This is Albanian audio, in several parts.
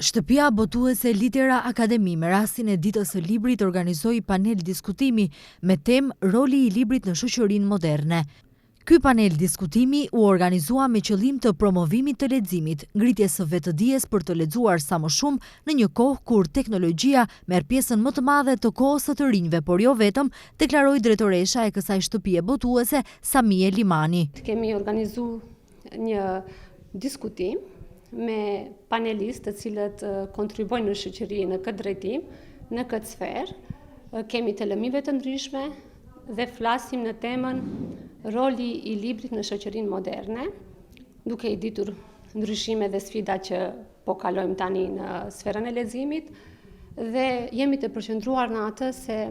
Shtëpia botuese Litera Akademi me rastin e Ditës së Librit organizoi panel diskutimi me temë Roli i librit në shoqërinë moderne. Ky panel diskutimi u organizua me qëllim të promovimit të leximit, ngritjes së vetëdijes për të lexuar sa më shumë në një kohë kur teknologjia merr pjesën më të madhe të kohës së të rinjve, por jo vetëm, deklaroi drejtoresha e kësaj shtëpie botuese, Samie Limani. Kemi organizu një diskutim me panelistë të cilët kontribuojnë në shoqëri në këtë drejtim, në këtë sferë. Kemi të lëmive të ndryshme dhe flasim në temën roli i librit në shoqërinë moderne, duke i ditur ndryshime dhe sfida që po kalojmë tani në sferën e leximit dhe jemi të përqendruar në atë se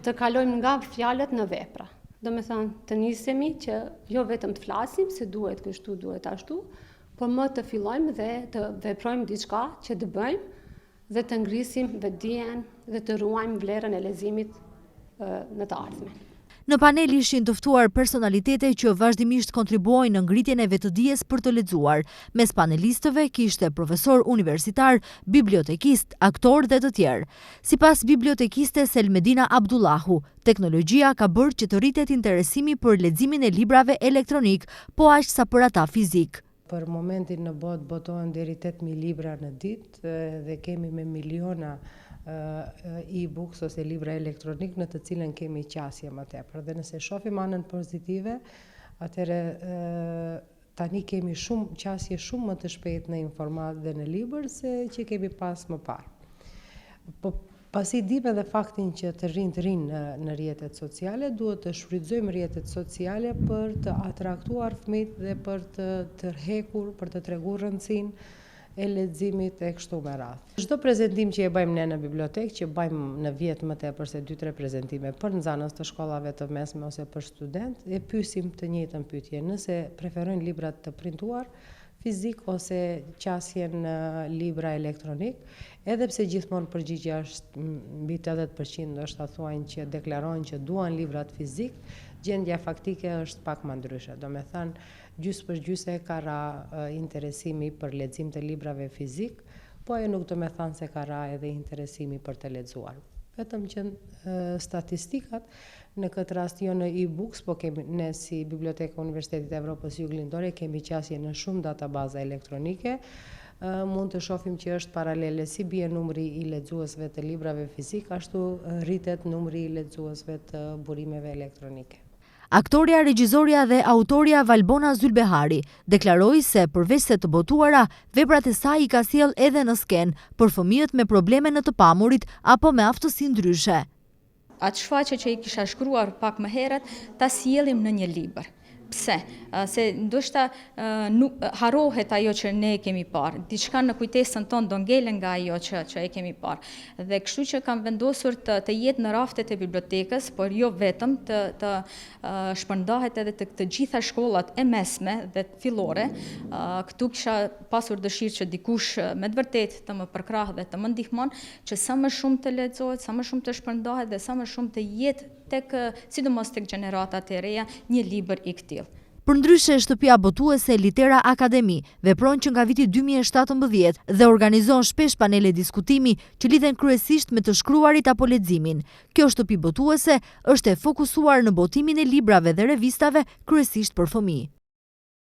të kalojmë nga fjalët në vepra. Domethënë, të nisemi që jo vetëm të flasim se duhet kështu, duhet ashtu, por më të fillojmë dhe të veprojmë diçka që të bëjmë dhe të ngrisim vetëdijen dhe të ruajmë vlerën e leximit në të ardhmen. Në panel ishin të ftuar personalitete që vazhdimisht kontribuojnë në ngritjen e vetëdijes për të lexuar. Mes panelistëve kishte profesorë universitarë, bibliotekistë, aktorë dhe të tjerë. Sipas bibliotekistes Elmedina Abdullahu, teknologjia ka bërë që të rritet interesimi për leximin e librave elektronikë, po aq sa për ata fizikë. Për momentin në botë botohen deri 8.000 libra në ditë dhe kemi me miliona e-books ose libra elektronik në të cilën kemi qasje më tepër. Dhe nëse shohim anën pozitive, atëherë tani kemi shumë qasje shumë më të shpejtë në informatë dhe në libër se që kemi pas më parë. Po pasi dimë edhe faktin që të rinjtë rrinë në, në rrjetet sociale, duhet të shfrytëzojmë rrjetet sociale për të atraktuar fëmijët dhe për të tërhekur, për të treguar rëndësinë e leximit e kështu me radhë. Çdo prezantim që e bëjmë ne në bibliotekë, që bëjmë në vjet më tepër se 2-3 prezantime për nxënës të shkollave të mesme ose për student, e pyesim të njëjtën pyetje, nëse preferojnë librat të printuar fizik ose qasjen në libra elektronik, edhe pse gjithmonë përgjigja është mbi 80% ndoshta thuajnë që deklarojnë që duan librat fizik, gjendja faktike është pak më ndryshe. Domethënë, gjysë për gjyse ka ra interesimi për lexim të librave fizik, po ajo nuk do me thanë se ka ra edhe interesimi për të lexuar. Vetëm që statistikat, në këtë rast jo në e-books, po kemi ne si Biblioteka e Universitetit të Evropës Juglindore kemi qasje në shumë databaza elektronike, mund të shohim që është paralele si bie numri i lexuesve të librave fizik, ashtu rritet numri i lexuesve të burimeve elektronike. Aktorja, regjizorja dhe autorja Valbona Zylbehari deklaroi se përveç se të botuara, veprat e saj i ka sjellë edhe në skenë për fëmijët me probleme në të pamurit apo me aftësi ndryshe. Atë shfaqje që i kisha shkruar pak më herët, ta sjellim në një libër. Pse? Se ndoshta nuk harrohet ajo që ne e kemi parë. Diçka në kujtesën tonë do ngelen nga ajo që që e kemi parë. Dhe kështu që kam vendosur të të jetë në raftet e bibliotekës, por jo vetëm të të shpërndahet edhe tek të gjitha shkollat e mesme dhe fillore. Këtu kisha pasur dëshirë që dikush me të vërtetë të më përkrahë dhe të më ndihmon që sa më shumë të lexohet, sa më shumë të shpërndahet dhe sa më shumë të jetë tek, sidomos tek gjeneratat e reja, një libër i këtillë. Përndryshe, shtëpia botuese Litera Akademi vepron që nga viti 2017 dhe organizon shpesh panele diskutimi që lidhen kryesisht me të shkruarit apo leximin. Kjo shtëpi botuese është e fokusuar në botimin e librave dhe revistave kryesisht për fëmijë.